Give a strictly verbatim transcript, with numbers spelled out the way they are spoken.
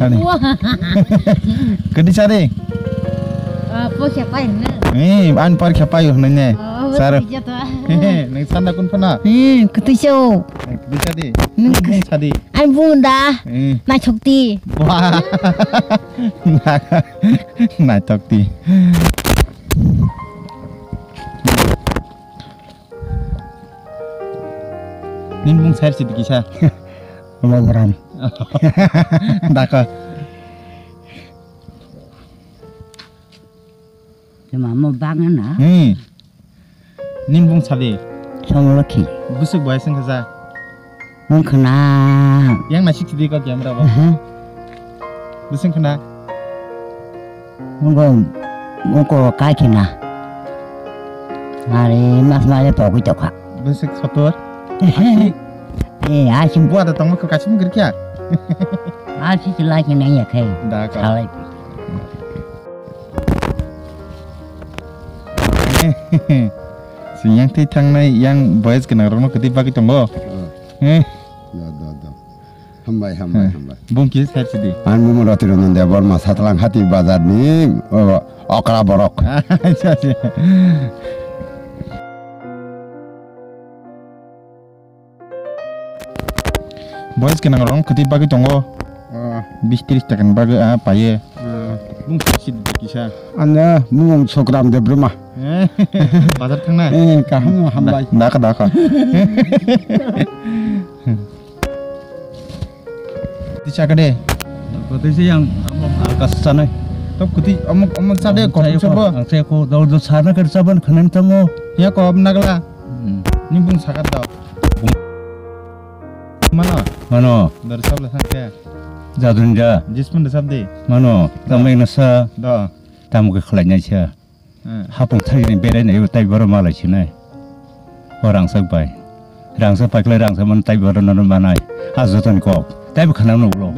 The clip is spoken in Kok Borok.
Ani. Kedi sari? Ah, po siapa ini? Eh, an par siapa yuk nanya? Oh, sar. Betul, betul. Neng sana kun pernah? Hmm, ketujuh. Kedi sari? Neng sadi. An bunda. Eh. Mai chokti. Wah. Nai chokti. Nini bung sar sidi kisa. Logoram. Daka. Cuma mau bangan ah. Hmm. Nini bung sadi. Songlokhi. Busuk bai sengkha ja. Wngkhana. Yang nasik sidi ko camera bo. Aha. Busuk khana. Wngkho, wngkho kaikhina. Ari mas mare pogwi tokha. Busuk sotor. Eh, asim. Buat datang ko kasim gerkia. Asi silai kena ya kai. Da ka. Salai. Sing yang twi thangnai yang boys gwnang rokno kwtwi bagwi tongo. Hmm. Eh. Da, da, da. Hambai, hambai, hambai. Bung kisa side sidi. Ang bumo Roti Ranjan Debbarma, Satlang Hati Bazar ni, o, okra borok. Acha, acha. Boys gwnang rok kwtwi bagwi tongo. Ah. Bis tris taka ni bagwi, ah, paye. Ah. Bung side sidi kisa. Anya, bumung Sokram Debbarma. Eh, bazar thangna? Eh, kaham no hambai. Da, daka, daka. Tisa kade? Kotoi se yang amo kas sanai. Tok kuti amo, amo sade ko. Ang saya ko, dau dau sana ker saban khanan tamo. Ya ko, ab nagla. Hmm. Ni bung sakat dau. Mano? Mano. Dar sabla sangke. Jadun ja. Jispun da sabde. Mano, tamai nasa. Da. Tamo ke khlai nai sa. Hmm. Hapung thangni berai nai tai boro malai sinai. O rangsak bai. Rangsak pai khlai rangsak man tai boro nono manai. A joton kok. Tai bo khana no ulo.